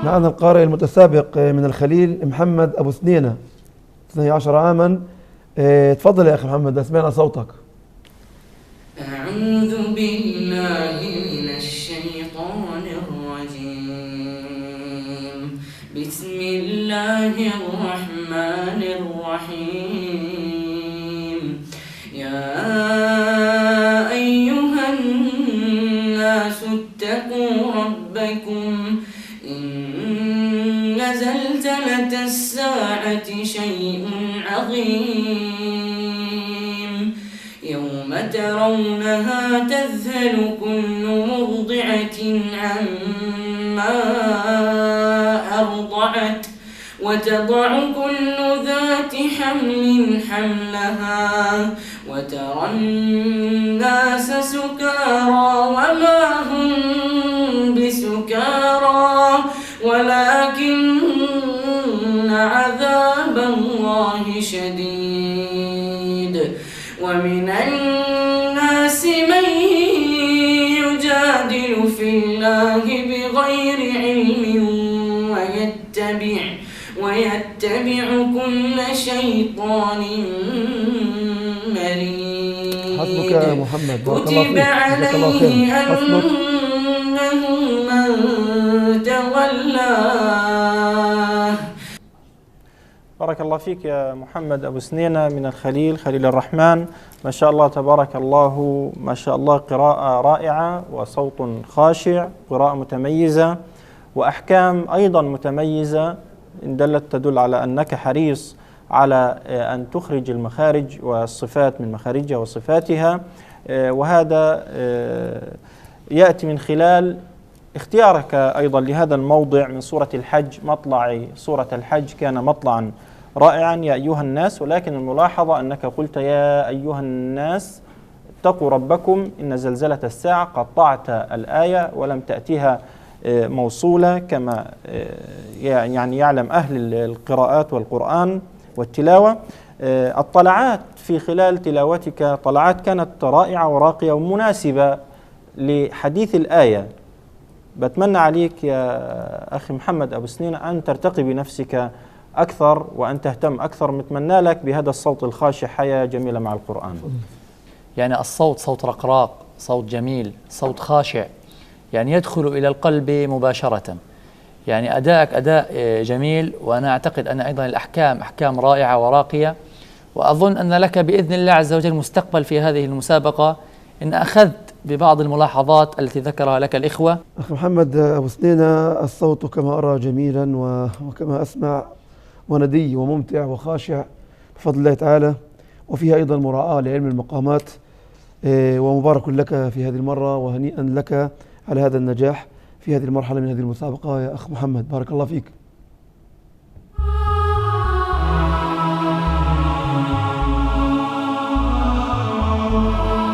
معنا القارئ المتسابق من الخليل محمد أبو سنينة، 12 عاما. تفضل يا أخي محمد، أسمعنا صوتك. أعوذ بالله من الشيطان الرجيم. بسم الله الرحمن الرحيم. يا أيها الناس اتقوا ربكم، إن زلزلة الساعة شيء عظيم. يوم ترونها تذهل كل مرضعة عما أرضعت، وتضع كل ذات حمل حملها، وترى الناس سكارى وما هم بسكارى، ولكن عذاب الله شديد. ومن الناس من يجادل في الله بغير علم ويتبع كل شيطان مريد. حسبك يا محمد، كتب عليه أنه من تولاه. بارك الله فيك يا محمد أبو سنينة من الخليل، خليل الرحمن. ما شاء الله تبارك الله، ما شاء الله، قراءة رائعة وصوت خاشع، قراءة متميزة وأحكام أيضا متميزة، إن دلت تدل على أنك حريص على أن تخرج المخارج والصفات من مخارجها وصفاتها، وهذا يأتي من خلال اختيارك أيضا لهذا الموضع من سورة الحج. مطلع سورة الحج كان مطلعا رائعا، يا أيها الناس، ولكن الملاحظة أنك قلت يا أيها الناس اتقوا ربكم إن زلزلة الساعة، قطعت الآية ولم تأتيها موصولة كما يعني يعلم أهل القراءات والقرآن والتلاوة. الطلعات في خلال تلاوتك طلعات كانت رائعة وراقية ومناسبة لحديث الآية. بتمنى عليك يا أخي محمد أبو سنين أن ترتقي بنفسك أكثر وأن تهتم أكثر. متمنى لك بهذا الصوت الخاشع حياة جميلة مع القرآن. يعني الصوت صوت رقراق، صوت جميل، صوت خاشع، يعني يدخل إلى القلب مباشرة. يعني أداءك أداء جميل، وأنا أعتقد أن أيضا الأحكام أحكام رائعة وراقية، وأظن أن لك بإذن الله عز وجل مستقبل في هذه المسابقة إن أخذت ببعض الملاحظات التي ذكرها لك الإخوة. أخي محمد أبو سنينة، الصوت كما أرى جميلا وكما أسمع وندي وممتع وخاشع بفضل الله تعالى، وفيها أيضا مراعاة لعلم المقامات، ومبارك لك في هذه المرة وهنيئا لك على هذا النجاح في هذه المرحلة من هذه المسابقة يا أخ محمد، بارك الله فيك.